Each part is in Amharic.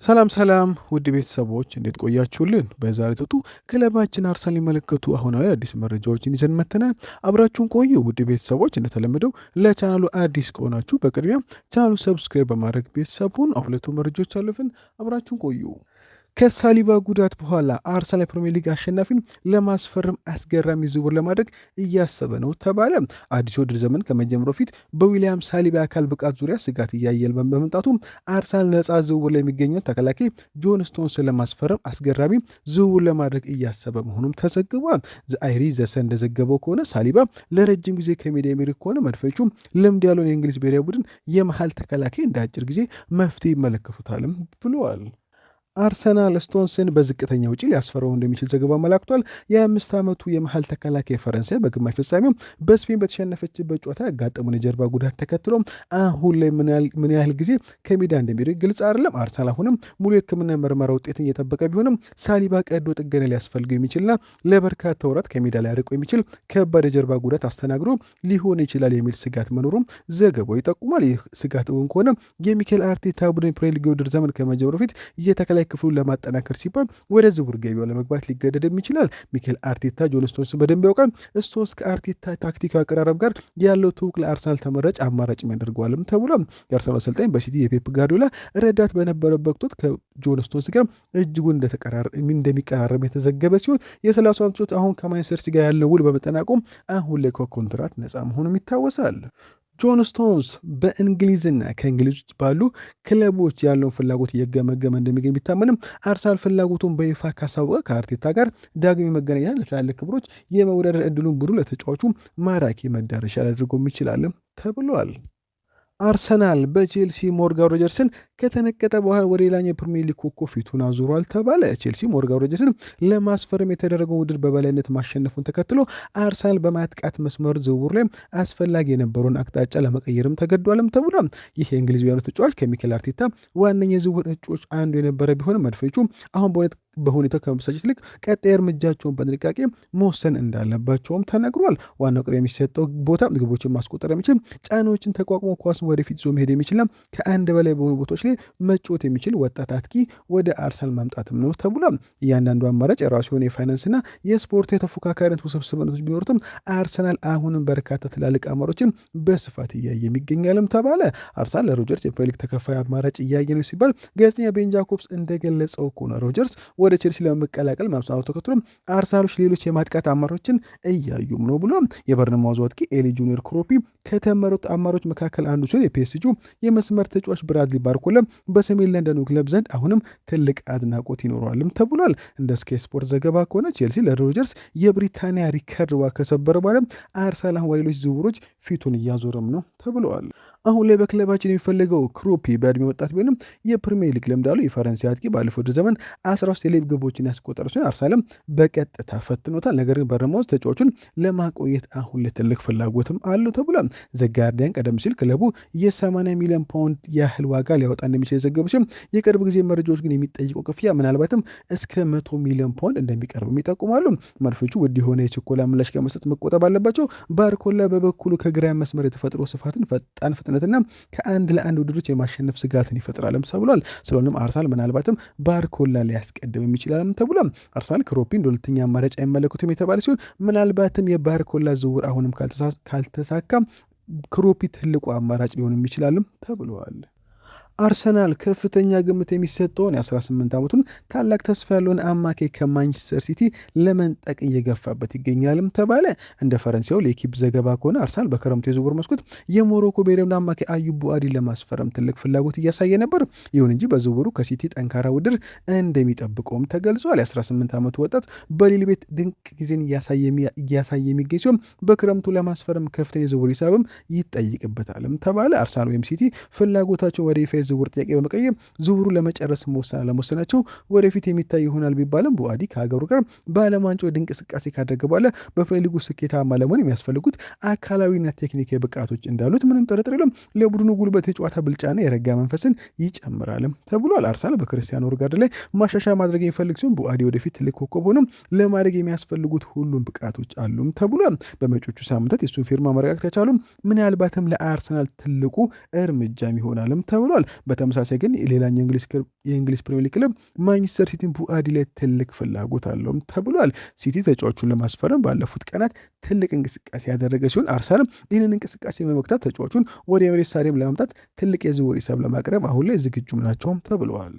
ሰላም ሰላም ውድ ቤተሰቦች፣ እንዴት ቆያችሁልን? በዛሬ ቱቱ ክለባችን አርሰናል የሚመለከቱ አሁናዊ አዲስ መረጃዎችን ይዘን መጥተናል። አብራችሁን ቆዩ። ውድ ቤተሰቦች፣ እንደተለመደው ለቻናሉ አዲስ ከሆናችሁ በቅድሚያ ቻናሉ subscribe በማድረግ ቤተሰቡን ሁለቱ መረጃዎች አለፍን። አብራችሁን ቆዩ። ከሳሊባ ጉዳት በኋላ አርሰናል የፕሪሚየር ሊግ አሸናፊን ለማስፈረም አስገራሚ ዝውውር ለማድረግ እያሰበ ነው ተባለ። አዲሱ የውድድር ዘመን ከመጀመሩ በፊት በዊሊያም ሳሊባ የአካል ብቃት ዙሪያ ስጋት እያየለ በመምጣቱ አርሰናል ነፃ ዝውውር ላይ የሚገኘውን ተከላካይ ጆን ስቶንስን ለማስፈረም አስገራሚ ዝውውር ለማድረግ እያሰበ መሆኑም ተዘግቧል። ዘ አይሪሽ ዘ ሰን እንደዘገበው ከሆነ ሳሊባ ለረጅም ጊዜ ከሜዳ የሚርቅ ከሆነ መድፈኞቹ ልምድ ያለውን የእንግሊዝ ብሔራዊ ቡድን የመሀል ተከላካይ እንደ አጭር ጊዜ መፍትሄ ይመለከቱታልም ብለዋል። አርሰናል ስቶንስን በዝቅተኛ ወጪ ሊያስፈርመው እንደሚችል ዘገባ አመላክቷል። የ5 ዓመቱ የመሀል ተከላካይ ፈረንሳይ በግማሽ ፍጻሜው በስፔን በተሸነፈችበት ጨዋታ ያጋጠመውን የጀርባ ጉዳት ተከትሎ አሁን ላይ ምን ያህል ጊዜ ከሜዳ እንደሚርቅ ግልጽ አይደለም። አርሰናል አሁንም ሙሉ የሕክምና ምርመራ ውጤትን እየጠበቀ ቢሆንም ሳሊባ ቀዶ ጥገና ሊያስፈልገው የሚችልና ለበርካታ ወራት ከሜዳ ሊያርቀው የሚችል ከባድ የጀርባ ጉዳት አስተናግዶ ሊሆን ይችላል የሚል ስጋት መኖሩም ዘገባው ይጠቁማል። ይህ ስጋት እውን ከሆነ የሚኬል አርቴታ ቡድን ፕሪሚየር ሊግ የውድድር ዘመን ከመጀመሩ በፊት የተከላካይ ክፍሉን ለማጠናከር ሲባል ወደ ዝውውር ገበያው ለመግባት ሊገደድም ይችላል። ሚኬል አርቴታ ጆን ስቶንስን በደንብ ያውቃል። ስቶንስ ከአርቴታ ታክቲካዊ አቀራረብ ጋር ያለው ትውውቅ ለአርሰናል ተመራጭ አማራጭ ያደርገዋልም ተብሏል። የአርሰናል አሰልጣኝ በሲቲ የፔፕ ጋርዲዮላ ረዳት በነበረበት ወቅት ከጆን ስቶንስ ጋር እጅጉን እንደሚቀራረብ የተዘገበ ሲሆን፣ የ30 ዓመቱ አሁን ከማንቸስተር ሲቲ ጋር ያለው ውል በመጠናቀቁ አሁን ላይ ከኮንትራት ነፃ መሆኑም ይታወሳል። ጆን ስቶንስ በእንግሊዝና ከእንግሊዝ ውጭ ባሉ ክለቦች ያለውን ፍላጎት እየገመገመ እንደሚገኝ ቢታመንም፣ አርሰናል ፍላጎቱን በይፋ ካሳወቀ ከአርቴታ ጋር ዳግም የመገናኘት፣ ለትላልቅ ክብሮች የመወዳደር እድሉን ቡድኑ ለተጫዋቹ ማራኪ መዳረሻ ሊያደርገውም ይችላልም ተብሏል። አርሰናል በቼልሲ ሞርጋን ሮጀርስን ከተነጠቀ በኋላ ወደ ሌላኛው የፕሪሚየር ሊግ ኮከብ ፊቱን አዙሯል ተባለ። ቼልሲ ሞርጋን ሮጀርስን ለማስፈረም የተደረገውን ውድድር በበላይነት ማሸነፉን ተከትሎ አርሰናል በማጥቃት መስመር ዝውውር ላይ አስፈላጊ የነበረውን አቅጣጫ ለመቀየርም ተገዷልም ተብሏል። ይህ የእንግሊዝ ተጫዋች ከሚኬል አርቴታ ዋነኛ የዝውውር እጩዎች አንዱ የነበረ ቢሆንም፣ መድፈኞቹ አሁን በሁኔታው ከመበሳጨት ይልቅ ቀጣይ እርምጃቸውን በጥንቃቄ መወሰን እንዳለባቸውም ተነግሯል። ዋናው ቅድሚያ የሚሰጠው ቦታ ግቦችን ማስቆጠር የሚችል፣ ጫናዎችን ተቋቁሞ ኳስን ወደፊት ይዞ መሄድ የሚችልና ከአንድ በላይ በሆኑ ቦታዎች ላይ መጫወት የሚችል ወጣት አጥቂ ወደ አርሰናል ማምጣትም ነው ተብሏል። እያንዳንዱ አማራጭ የራሱ የሆነ የፋይናንስና የስፖርት የተፎካካሪነት ውስብስብነቶች ቢኖሩትም፣ አርሰናል አሁንም በርካታ ትላልቅ አማራጮችን በስፋት እያየ ይገኛልም ተባለ። አርሰናል ለሮጀርስ የፕሪሚየር ሊግ ተከፋይ አማራጭ እያየ ነው ሲባል፣ ጋዜጠኛ ቤን ጃኮብስ እንደገለጸው ከሆነ ሮጀርስ ወደ ቼልሲ ለመቀላቀል መስማማቱን ተከትሎ አርሰናሎች ሌሎች የማጥቃት አማራጮችን እያዩም ነው ብሏል። የበርንማውዝ አጥቂ ኤሊ ጁኒየር ክሮፒ ከተመረጡ አማራጮች መካከል አንዱ ሲሆን፣ የፒኤስጂ የመስመር ተጫዋች ብራድሊ ባርኮላ በሰሜን ለንደኑ ክለብ ዘንድ አሁንም ትልቅ አድናቆት ይኖረዋልም ተብሏል። እንደ ስካይ ስፖርት ዘገባ ከሆነ ቼልሲ ለሮጀርስ የብሪታንያ ሪከርድ ዋጋ ከሰበረ በኋላ አርሰናል አሁን ሌሎች ዝውውሮች ፊቱን እያዞረም ነው ተብለዋል። አሁን ላይ በክለባችን የሚፈልገው ክሮፒ በእድሜ ወጣት ቢሆንም የፕሪሚየር ሊግ ልምድ አለው። የፈረንሳይ አጥቂ ባለፈው ውድድር ዘመን 13 የሊግ ግቦችን ያስቆጠረ ሲሆን፣ አርሰናልም በቀጥታ ፈትኖታል። ነገር ግን በርንማውዝ ተጫዋቹን ለማቆየት አሁን ላይ ትልቅ ፍላጎትም አለው ተብሏል። ዘ ጋርዲያን ቀደም ሲል ክለቡ የ80 ሚሊዮን ፓውንድ ያህል ዋጋ ሊያወጣ እንደሚችል የዘገቡ ሲሆን፣ የቅርብ ጊዜ መረጃዎች ግን የሚጠይቀው ክፍያ ምናልባትም እስከ 100 ሚሊዮን ፓውንድ እንደሚቀርብም ይጠቁማሉ። መድፈኞቹ ውድ የሆነ የችኮላ ምላሽ ከመስጠት መቆጠብ አለባቸው። ባርኮላ በበኩሉ ከግራ መስመር የተፈጥሮ ስፋትን፣ ፈጣን ፍጥነትና ከአንድ ለአንድ ውድድሮች የማሸነፍ ስጋትን ይፈጥራልም ተብሏል። ስለሆነም አርሰናል ምናልባትም ባርኮላ ሊያስቀድም ይችላልም ተብሏል። አርሰናል ክሮፒ እንደ ሁለተኛ አማራጭ አይመለከቱም የተባለ ሲሆን፣ ምናልባትም የባርኮላ ዝውውር አሁንም ካልተሳካ ክሮፒ ትልቁ አማራጭ ሊሆንም ይችላልም ተብለዋል። አርሰናል ከፍተኛ ግምት የሚሰጠውን የ18 ዓመቱን ታላቅ ተስፋ ያለውን አማካይ ከማንቸስተር ሲቲ ለመንጠቅ እየገፋበት ይገኛልም ተባለ። እንደ ፈረንሳዩ ሌኪፕ ዘገባ ከሆነ አርሰናል በክረምቱ የዝውውር መስኮት የሞሮኮ ብሔራዊ አማካይ አዩብ ቡአዲን ለማስፈረም ትልቅ ፍላጎት እያሳየ ነበር። ይሁን እንጂ በዝውውሩ ከሲቲ ጠንካራ ውድድር እንደሚጠብቀውም ተገልጿል። የ18 ዓመቱ ወጣት በሊል ቤት ድንቅ ጊዜን እያሳየ የሚገኝ ሲሆን፣ በክረምቱ ለማስፈረም ከፍተኛ የዝውውር ሂሳብም ይጠይቅበታልም ተባለ። አርሰናል ወይም ሲቲ ፍላጎታቸው ወደ ይፋ የዝውውር ጥያቄ በመቀየር ዝውውሩ ለመጨረስ መወሰን አለመወሰናቸው ወደፊት የሚታይ ይሆናል ቢባልም፣ ቡአዲ ከሀገሩ ጋር በዓለም ዋንጫው ድንቅ እንቅስቃሴ ካደረገ በኋላ በፕሪሚየር ሊጉ ስኬታማ ለመሆን የሚያስፈልጉት አካላዊና ቴክኒካዊ ብቃቶች እንዳሉት ምንም ጥርጥር የለም። ለቡድኑ ጉልበት፣ የጨዋታ ብልጫና የረጋ መንፈስን ይጨምራልም ተብሏል። አርሰናል በክርስቲያን ኖርጋርድ ላይ ማሻሻያ ማድረግ የሚፈልግ ሲሆን፣ ቡአዲ ወደፊት ትልቅ ኮከብ ሆኖም ለማድረግ የሚያስፈልጉት ሁሉም ብቃቶች አሉም ተብሏል። በመጪዎቹ ሳምንታት የሱን ፊርማ ማረጋገጥ ከቻሉም ምናልባትም ለአርሰናል ትልቁ እርምጃም ይሆናልም ተብሏል። በተመሳሳይ ግን ሌላኛው የእንግሊዝ ፕሪሚየር ሊግ ክለብ ማንቸስተር ሲቲን ቡአዲ ላይ ትልቅ ፍላጎት አለውም ተብሏል። ሲቲ ተጫዋቹን ለማስፈረም ባለፉት ቀናት ትልቅ እንቅስቃሴ ያደረገ ሲሆን አርሰናል ይህንን እንቅስቃሴ በመግታት ተጫዋቹን ወደ ኤምሬትስ ስታዲየም ለማምጣት ትልቅ የዝውውር ሂሳብ ለማቅረብ አሁን ላይ ዝግጁም ናቸውም ተብለዋል።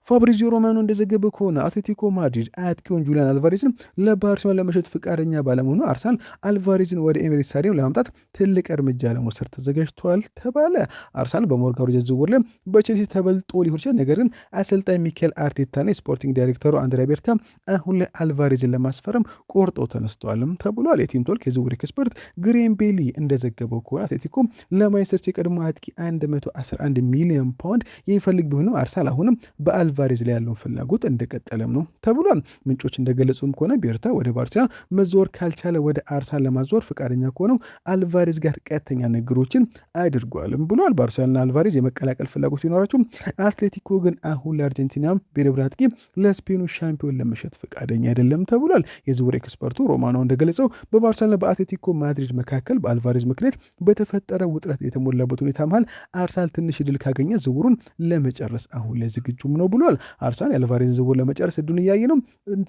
ፋብሪዚዮ ሮማኖ እንደዘገበ ከሆነ አትሌቲኮ ማድሪድ አጥቂውን ጁሊያን አልቫሬዝን ለባርሴሎና ለመሸጥ ፍቃደኛ ባለመሆኑ አርሰናል አልቫሬዝን ወደ ኤምሬትስ ስታዲየም ለማምጣት ትልቅ እርምጃ ለመውሰድ ተዘጋጅቷል ተባለ። አርሰናል በሞርጋን ሮጀርስ ዝውውር ላይ በቼልሲ ተበልጦ ሊሆን ይችላል። ነገር ግን አሰልጣኝ ሚኬል አርቴታና የ sporting ዳይሬክተሩ አንድሪያ ቤርታ አሁን ላይ አልቫሬዝን ለማስፈረም ቆርጦ ተነስተዋልም ተብሏል። የቲም ቶልክ የዝውውር expert ግሬም ቤሊ እንደዘገበው ከሆነ አትሌቲኮ ለማንቸስተር ሲቲ የቀድሞ አጥቂ 111 ሚሊዮን ፓውንድ የሚፈልግ ቢሆንም አርሰናል አሁንም በአልቫሬዝ ላይ ያለውን ፍላጎት እንደቀጠለም ነው ተብሏል። ምንጮች እንደገለጹም ከሆነ ቤርታ ወደ ባርሴሎና መዞር ካልቻለ ወደ አርሰናል ለማዞር ፈቃደኛ ከሆነው አልቫሬዝ ጋር ቀጥተኛ ንግግሮችን አድርጓልም ብሏል። ባርሴሎና አልቫሬዝ የመቀላቀል ፍላጎት ቢኖራቸውም አትሌቲኮ ግን አሁን ለአርጀንቲና ብሔራዊ አጥቂ ለስፔኑ ሻምፒዮን ለመሸጥ ፈቃደኛ አይደለም ተብሏል። የዝውውር expert ኡ ሮማኖ እንደገለጸው በባርሴሎና በአትሌቲኮ ማድሪድ መካከል በአልቫሬዝ ምክንያት በተፈጠረ ውጥረት የተሞላበት ሁኔታ መሃል አርሰናል ትንሽ እድል ካገኘ ዝውውሩን ለመጨረስ አሁን ላይ ዝግጁም ነው ብሏል። አርሰናል የአልቫሬዝን ዝውውር ለመጨረስ እድሉን እያየ ነው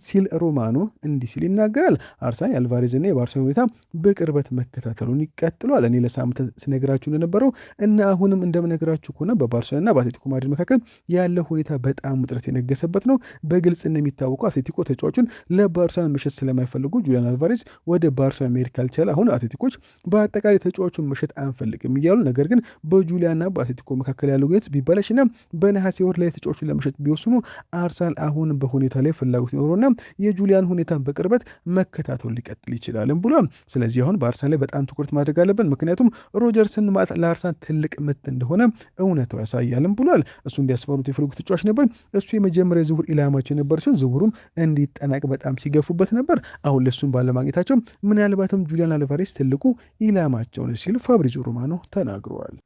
ሲል ሮማኖ እንዲህ ሲል ይናገራል። አርሰናል የአልቫሬዝና የባርሴሎና ሁኔታ በቅርበት መከታተሉን ይቀጥሏል። እኔ ለሳምንት ስነግራችሁ እንደነበረው እና አሁንም እንደምነግራችሁ ከሆነ በባርሴሎናና በአትሌቲኮ ማድሪድ መካከል ያለው ሁኔታ በጣም ውጥረት የነገሰበት ነው። በግልጽ እንደሚታወቀው አትሌቲኮ ተጫዋቹን ለባርሴሎና መሸጥ ስለማይፈልጉ ጁሊያን አልቫሬዝ ወደ ባርሴሎና መሄድ ካልቻለ አሁን አትሌቲኮች በአጠቃላይ ተጫዋቹን መሸጥ አንፈልግም እያሉ፣ ነገር ግን በጁሊያንና በአትሌቲኮ መካከል ያለው ግንኙነት ቢበላሽና በነሐሴ ወር ላይ ተጫዋቹን ለመሸጥ ቢወስኑ አርሰናል አሁን በሁኔታ ላይ ፍላጎት ይኖረውና የጁሊያን ሁኔታን በቅርበት መከታተሉ ሊቀጥል ይችላልም ብሏል። ስለዚህ አሁን በአርሰናል ላይ በጣም ትኩረት ማድረግ አለብን፣ ምክንያቱም ሮጀርስን ማጣት ለአርሰናል ትልቅ ምት እንደሆነ እውነታው ያሳያልም ብሏል። እሱ እንዲያስፈሩት የፈለጉት ተጫዋች ነበር። እሱ የመጀመሪያ ዝውውር ኢላማቸው የነበር ሲሆን ዝውውሩም እንዲጠናቅ በጣም ሲገፉበት ነበር። አሁን ለእሱም ባለማግኘታቸው ምናልባትም ጁሊያን አልቫሬስ ትልቁ ኢላማቸው ነው ሲል ፋብሪዚዮ ሮማኖ ተናግረዋል።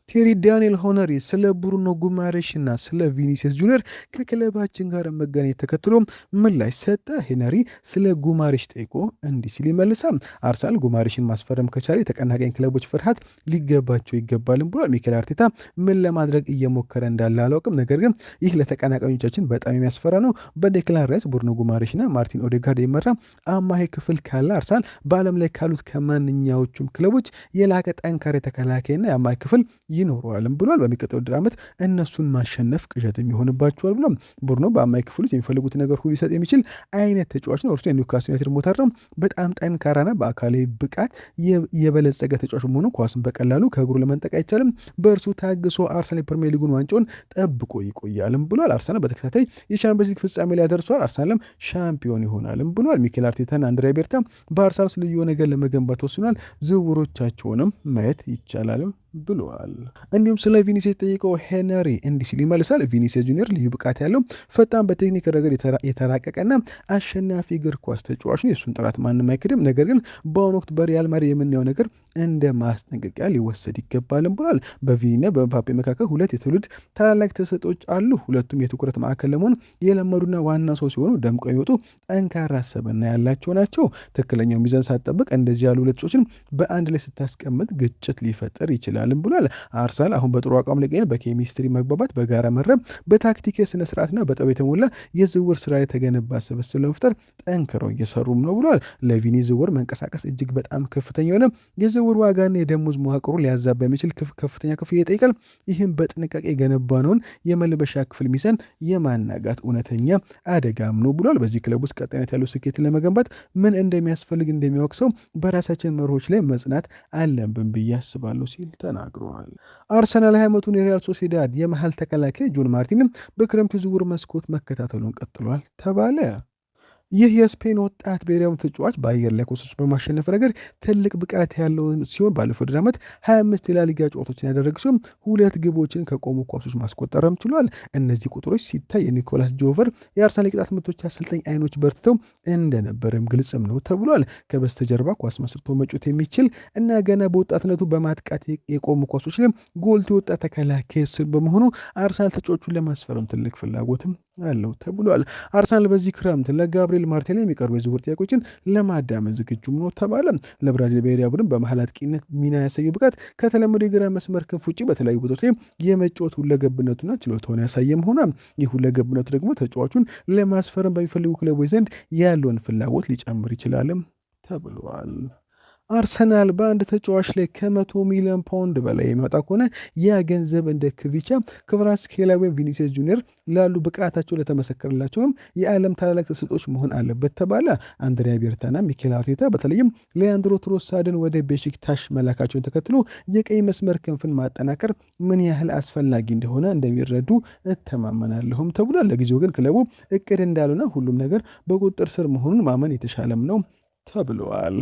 ቴሪ ዳንኤል ሄነሪ ስለ ብሩኖ ጉማሬሽ እና ስለ ቪኒሲየስ ጁኒየር ከክለባችን ጋር መገናኘት ተከትሎ ምላሽ ሰጠ። ሄነሪ ስለ ጉማሬሽ ጠይቆ እንዲህ ሲል ይመልሳል። አርሰናል ጉማሬሽን ማስፈረም ከቻለ የተቀናቃኝ ክለቦች ፍርሃት ሊገባቸው ይገባልም ብሏል። ሚኬል አርቴታ ምን ለማድረግ እየሞከረ እንዳለ አላውቅም፣ ነገር ግን ይህ ለተቀናቃኞቻችን በጣም የሚያስፈራ ነው። በዴክላን ራይስ፣ ብሩኖ ጉማሬሽ እና ማርቲን ኦዴጋርድ የመራ አማካይ ክፍል ካለ አርሰናል በዓለም ላይ ካሉት ከማንኛዎቹም ክለቦች የላቀ ጠንካራ የተከላካይና የአማካይ ክፍል ይኖረዋልም ብሏል። በሚቀጥለው ውድድር ዓመት እነሱን ማሸነፍ ቅዠት የሚሆንባቸዋል ብሏል። ቡድኑ በአማካይ ክፍል ውስጥ የሚፈልጉት ነገር ሁሉ ሊሰጥ የሚችል አይነት ተጫዋች ነው። እርሱ የኒውካስል ዩናይትድ ሞተር ነው። በጣም ጠንካራና በአካላዊ ብቃት የበለጸገ ተጫዋች መሆኑ ኳስን በቀላሉ ከእግሩ ለመንጠቅ አይቻልም። በእርሱ ታግሶ አርሰናል የፕሪሚየር ሊጉን ዋንጫውን ጠብቆ ይቆያልም ብሏል። አርሰናል በተከታታይ የሻምፒዮንስ ሊግ ፍጻሜ ላይ ያደርሰዋል። አርሰናልም ሻምፒዮን ይሆናልም ብሏል። ሚኬል አርቴታና አንድሪያ ቤርታ በአርሰናል ውስጥ ልዩ ነገር ለመገንባት ወስኗል። ዝውውሮቻቸውንም ማየት ይቻላልም ብለዋል። እንዲሁም ስለ ቪኒሲየስ የተጠየቀው ሄነሪ እንዲህ ሲል ይመልሳል። ቪኒሲየስ ጁኒየር ልዩ ብቃት ያለው ፈጣን፣ በቴክኒክ ረገድ የተራቀቀና አሸናፊ እግር ኳስ ተጫዋች ነው። የእሱን ጥራት ማንም አይክድም። ነገር ግን በአሁኑ ወቅት በሪያል ማድሪድ የምናየው ነገር እንደ ማስጠንቀቂያ ሊወሰድ ይገባልም ብሏል። በቪኒና በምባፔ መካከል ሁለት የትውልድ ታላላቅ ተሰጥኦዎች አሉ። ሁለቱም የትኩረት ማዕከል ለመሆን የለመዱና ዋና ሰው ሲሆኑ ደምቀው የሚወጡ ጠንካራ ስብዕና ያላቸው ናቸው። ትክክለኛው ሚዛን ሳትጠብቅ እንደዚህ ያሉ ሁለት ሰዎችን በአንድ ላይ ስታስቀምጥ ግጭት ሊፈጥር ይችላልም ብሏል። አርሰናል አሁን በጥሩ አቋም ላይ ይገኛል። በኬሚስትሪ መግባባት፣ በጋራ መረብ፣ በታክቲክ ስነ ስርዓትና በጥበብ የተሞላ የዝውውር ስራ የተገነባ ስብስብ ለመፍጠር ጠንክረው እየሰሩም ነው ብሏል። ለቪኒ ዝውውር መንቀሳቀስ እጅግ በጣም ከፍተኛ የሆነ የዝውውር ዋጋና የደሞዝ መዋቅሩ ሊያዛባ የሚችል ከፍተኛ ክፍያ ይጠይቃል። ይህም በጥንቃቄ የገነባነውን የመልበሻ ክፍል ሚዛን የማናጋት እውነተኛ አደጋም ነው ብሏል። በዚህ ክለብ ውስጥ ቀጣይነት ያለው ስኬትን ለመገንባት ምን እንደሚያስፈልግ እንደሚያውቅ ሰው በራሳችን መርሆች ላይ መጽናት አለብን ብዬ አስባለሁ ሲል ተናግረዋል። አርሰናል 20 ዓመቱን የሪያል ሶሲዳድ የመሃል ተከላካይ ጆን ማርቲንም በክረምቱ የዝውውር መስኮት መከታተሉን ቀጥሏል ተባለ። ይህ የስፔን ወጣት ብሔራዊ ተጫዋች በአየር ላይ ኳሶች በማሸነፍ ረገድ ትልቅ ብቃት ያለው ሲሆን ባለፈው ውድድር ዓመት 25 የላሊጋ ጨዋታዎችን ያደረገ ሲሆን ሁለት ግቦችን ከቆሙ ኳሶች ማስቆጠርም ችሏል። እነዚህ ቁጥሮች ሲታይ የኒኮላስ ጆቨር የአርሰናል የቅጣት ምቶች አሰልጣኝ አይኖች በርትተው እንደነበርም ግልጽም ነው ተብሏል። ከበስተጀርባ ኳስ መስርቶ መጮት የሚችል እና ገና በወጣትነቱ በማጥቃት የቆሙ ኳሶች ላይ ጎልቶ የወጣ ተከላካይ በመሆኑ አርሰናል ተጫዋቹን ለማስፈረም ትልቅ ፍላጎትም አለው ተብሏል። አርሰናል በዚህ ክረምት ለጋብሪኤል ማርቲኔሊ የሚቀርቡ የዝውውር ጥያቄዎችን ለማዳመጥ ዝግጁ ነው ተባለ። ለብራዚል ብሔራዊ ቡድን በመሀል አጥቂነት ሚና ያሳየው ብቃት ከተለመደው የግራ መስመር ክንፍ ውጭ በተለያዩ ቦታዎች ላይ የመጫወት ሁለገብነቱና ችሎታውን ያሳየ መሆኗል። ይህ ሁለገብነቱ ደግሞ ተጫዋቹን ለማስፈረም በሚፈልጉ ክለቦች ዘንድ ያለውን ፍላጎት ሊጨምር ይችላልም ተብሏል። አርሰናል በአንድ ተጫዋች ላይ ከ100 ሚሊዮን ፓውንድ በላይ የሚወጣ ከሆነ ያ ገንዘብ እንደ ክቪቻ ክቫራትስኬሊያ ወይም ቪኒሲየስ ጁኒየር ላሉ ብቃታቸው ለተመሰከረላቸውም የዓለም ታላላቅ ተሰጥኦዎች መሆን አለበት ተባለ። አንድሪያ ቤርታና ሚኬል አርቴታ በተለይም ሊያንድሮ ትሮሳድን ወደ ቤሺክታሽ መላካቸውን ተከትሎ የቀኝ መስመር ክንፍን ማጠናከር ምን ያህል አስፈላጊ እንደሆነ እንደሚረዱ እተማመናለሁም ተብሏል። ለጊዜው ግን ክለቡ እቅድ እንዳልሆነ ሁሉም ነገር በቁጥጥር ስር መሆኑን ማመን የተሻለም ነው ተብሏል።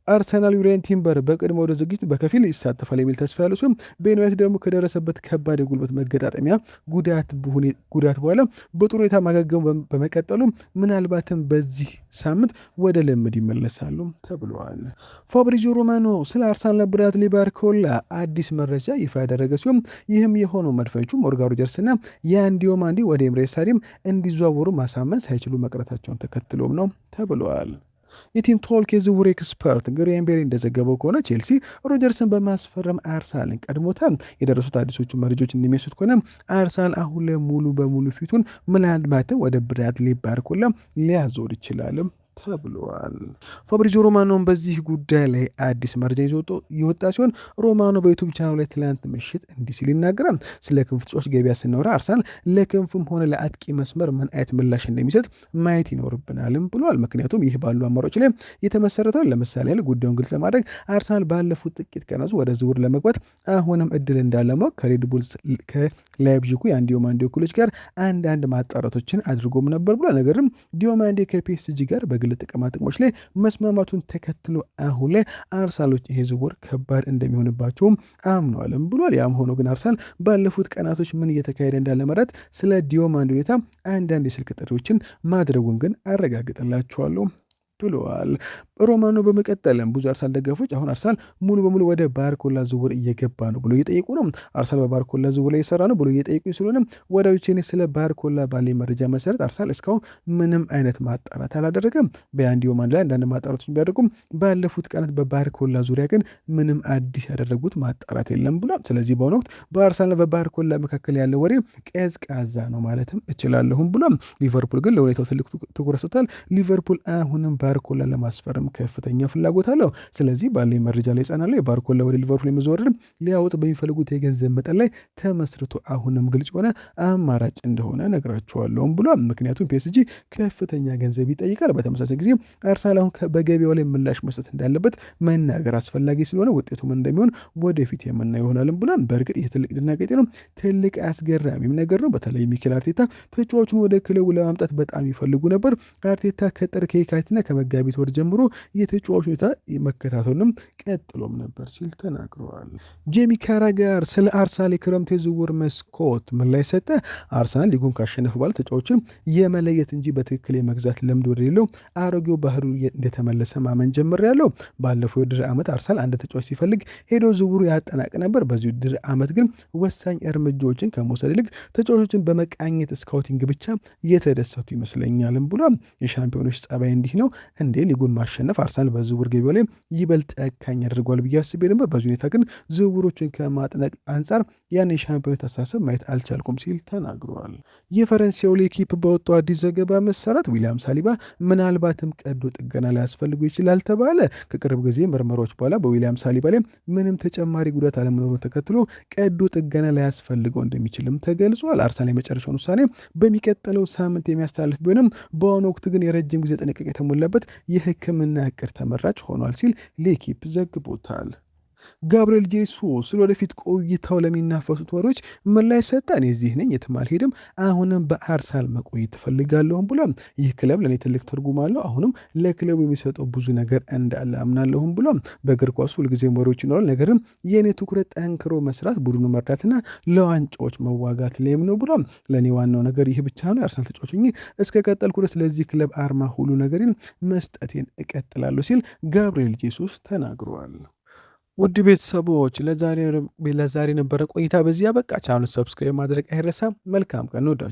አርሰናል ዩሪየን ቲምበር በቅድመ ወደ ዝግጅት በከፊል ይሳተፋል የሚል ተስፋ ያለው ሲሆን ቤን ዋይት ደግሞ ከደረሰበት ከባድ የጉልበት መገጣጠሚያ ጉዳት በኋላ በጥሩ ሁኔታ ማገገሙ በመቀጠሉ ምናልባትም በዚህ ሳምንት ወደ ልምምድ ይመለሳሉ ተብለዋል። ፋብሪዚዮ ሮማኖ ስለ አርሰናል ብራድሊ ባርኮላ አዲስ መረጃ ይፋ ያደረገ ሲሆን ይህም የሆነው መድፈኞቹ ሞርጋን ሮጀርስና ያን ዲዮማንዴ ወደ ኤምሬትስ ስታዲየም እንዲዘዋወሩ ማሳመን ሳይችሉ መቅረታቸውን ተከትሎም ነው ተብለዋል። የቲም ቶልክ የዝውውር expert ግሬም ቤሪ እንደዘገበው ከሆነ ቼልሲ ሮጀርስን በማስፈረም አርሰናልን ቀድሞታል። የደረሱት አዲሶቹ መረጃዎች እንደሚያሳዩት ከሆነ አርሰናል አሁን ላይ ሙሉ በሙሉ ፊቱን ምናልባትም ወደ ብራድሊ ባርኮላ ሊያዞር ይችላልም ተብሏል። ፋብሪዚዮ ሮማኖን በዚህ ጉዳይ ላይ አዲስ መረጃ ይዞ የወጣ ሲሆን ሮማኖ በዩቱብ ቻናሉ ላይ ትላንት ምሽት እንዲህ ሲል ይናገራል። ስለ ክንፍ ተጫዋች ገበያ ስናወራ አርሰናል ለክንፍም ሆነ ለአጥቂ መስመር ምን አይነት ምላሽ እንደሚሰጥ ማየት ይኖርብናልም ብሏል። ምክንያቱም ይህ ባሉ አማራጮች ላይ የተመሰረተ ነው። ለምሳሌ ያህል ጉዳዩን ግልጽ ለማድረግ አርሰናል ባለፉት ጥቂት ቀናት ወደ ዝውውር ለመግባት አሁንም እድል እንዳለ ማወቅ ከሬድቡል ከላይፕዚጉ የያን ዲዮማንዴ ወኪሎች ጋር አንዳንድ ማጣራቶችን አድርጎም ነበር ብሏል። ነገርም ዲዮማንዴ ከፒኤስጂ ጋር በግል ጥቅማ ጥቅሞች ላይ መስማማቱን ተከትሎ አሁን ላይ አርሰናሎች ይሄ ዝውውር ከባድ እንደሚሆንባቸውም አምነዋልም ብሏል። ያም ሆኖ ግን አርሰናል ባለፉት ቀናቶች ምን እየተካሄደ እንዳለ መረዳት ስለ ዲዮማንዴ ሁኔታ አንዳንድ የስልክ ጥሪዎችን ማድረጉን ግን አረጋግጥላችኋለሁ ብለዋል። ሮማኖ በመቀጠልም ብዙ አርሰናል ደጋፊዎች አሁን አርሰናል ሙሉ በሙሉ ወደ ባርኮላ ዝውውር እየገባ ነው ብሎ እየጠየቁ ነው። አርሰናል በባርኮላ ዝውውር ላይ እየሰራ ነው ብሎ እየጠየቁ ስለሆነ ወዳጆቼ እኔ ስለ ባርኮላ ባለኝ መረጃ መሰረት አርሰናል እስካሁን ምንም አይነት ማጣራት አላደረገም። በያን ዲዮማንዴ ላይ አንዳንድ ማጣራቶችን ቢያደርጉም ባለፉት ቀናት በባርኮላ ዙሪያ ግን ምንም አዲስ ያደረጉት ማጣራት የለም ብሏል። ስለዚህ በአሁኑ ወቅት በአርሰናል በባርኮላ መካከል ያለው ወሬ ቀዝቃዛ ነው ማለትም እችላለሁም ብሏል። ሊቨርፑል ግን ለሁኔታው ትልቅ ትኩረት ሰጥቷል። ሊቨርፑል አሁንም ባርኮላ ለማስፈረም ከፍተኛ ፍላጎት አለው። ስለዚህ ባለኝ መረጃ ላይ እጸናለሁ። የባርኮላ ወደ ሊቨርፑል የመዘዋወርን ሊያወጡ በሚፈልጉት የገንዘብ መጠን ላይ ተመስርቶ አሁንም ግልጽ የሆነ አማራጭ እንደሆነ ነግራቸዋለሁም ብሏል። ምክንያቱም ፒኤስጂ ከፍተኛ ገንዘብ ይጠይቃል። በተመሳሳይ ጊዜ አርሰናል አሁን በገበያው ላይ ምላሽ መስጠት እንዳለበት መናገር አስፈላጊ ስለሆነ ውጤቱ ምን እንደሚሆን ወደፊት የምናየው ይሆናልም ብሏል። በእርግጥ ይህ ትልቅ ድንጋጤ ነው፣ ትልቅ አስገራሚም ነገር ነው። በተለይ ሚኬል አርቴታ ተጫዋቹን ወደ ክለቡ ለማምጣት በጣም ይፈልጉ ነበር። አርቴታ ከጥር ከየካቲትና ከመጋቢት ወር ጀምሮ የተጫዋቹ ሁኔታ መከታተሉንም ቀጥሎም ነበር ሲል ተናግረዋል። ጄሚ ካራገር ስለ አርሰናል የክረምት የዝውውር መስኮት ምላሽ ሰጠ። አርሰናል ሊጉን ካሸነፈ በኋላ ተጫዋቾችን የመለየት እንጂ በትክክል የመግዛት ልምድ ወደሌለው አሮጌው ባህሩ እንደተመለሰ ማመን ጀምሬያለሁ። ባለፈው የውድድር ዓመት አርሰናል አንድ ተጫዋች ሲፈልግ ሄዶ ዝውውሩ ያጠናቅ ነበር። በዚህ ውድድር ዓመት ግን ወሳኝ እርምጃዎችን ከመውሰድ ይልቅ ተጫዋቾችን በመቃኘት scouting ብቻ እየተደሰቱ ይመስለኛልም ብሏል። የሻምፒዮኖች ጸባይ እንዲህ ነው እንዴ? ሊጉን ማሸነፍ አርሰናል በዝውውር ገበያው ላይ ይበልጥ ጨካኝ ያደርገዋል ብዬ አስቤ ነበር። በዚህ ሁኔታ ግን ዝውውሮችን ከማጥናቅ አንጻር ያን የሻምፒዮኖች አስተሳሰብ ማየት አልቻልኩም ሲል ተናግረዋል። የፈረንሳዩ ሌኪፕ በወጣው አዲስ ዘገባ መሰረት ዊሊያም ሳሊባ ምናልባትም ቀዶ ጥገና ሊያስፈልገው ይችላል ተባለ። ከቅርብ ጊዜ ምርመራዎች በኋላ በዊሊያም ሳሊባ ላይ ምንም ተጨማሪ ጉዳት አለመኖሩን ተከትሎ ቀዶ ጥገና ሊያስፈልገው እንደሚችልም ተገልጿል። አርሰናል የመጨረሻውን ውሳኔ በሚቀጥለው ሳምንት የሚያስተላልፍ ቢሆንም በአሁኑ ወቅት ግን የረጅም ጊዜ ጥንቃቄ የተሞላበት የሕክምና እቅድ ተመራጭ ሆኗል ሲል ሌኪፕ ዘግቦታል። ጋብርኤል ጄሱስ ስለ ወደፊት ቆይታው ለሚናፈሱት ወሬዎች ምላሽ ሰጠ። እኔ እዚህ ነኝ፣ የትም አልሄድም፣ አሁንም በአርሰናል መቆየት እፈልጋለሁም ብሏል። ይህ ክለብ ለእኔ ትልቅ ትርጉም አለው፣ አሁንም ለክለቡ የሚሰጠው ብዙ ነገር እንዳለ አምናለሁም ብሏል። በእግር ኳሱ ሁልጊዜም ወሬዎች ይኖራል፣ ነገርም የእኔ ትኩረት ጠንክሮ መስራት፣ ቡድኑ መርዳትና ለዋንጫዎች መዋጋት ላይም ነው ብሏል። ለእኔ ዋናው ነገር ይህ ብቻ ነው። የአርሰናል ተጫዋች ሆኜ እስከ ቀጠልኩ ድረስ ለዚህ ክለብ አርማ ሁሉ ነገሬን መስጠቴን እቀጥላለሁ ሲል ጋብርኤል ጄሱስ ተናግሯል። ውድ ቤተሰቦች ለዛሬ የነበረ ቆይታ በዚህ ያበቃ። ቻናሉን subscribe ማድረግ አይረሳም። መልካም ቀን ወዳችሁ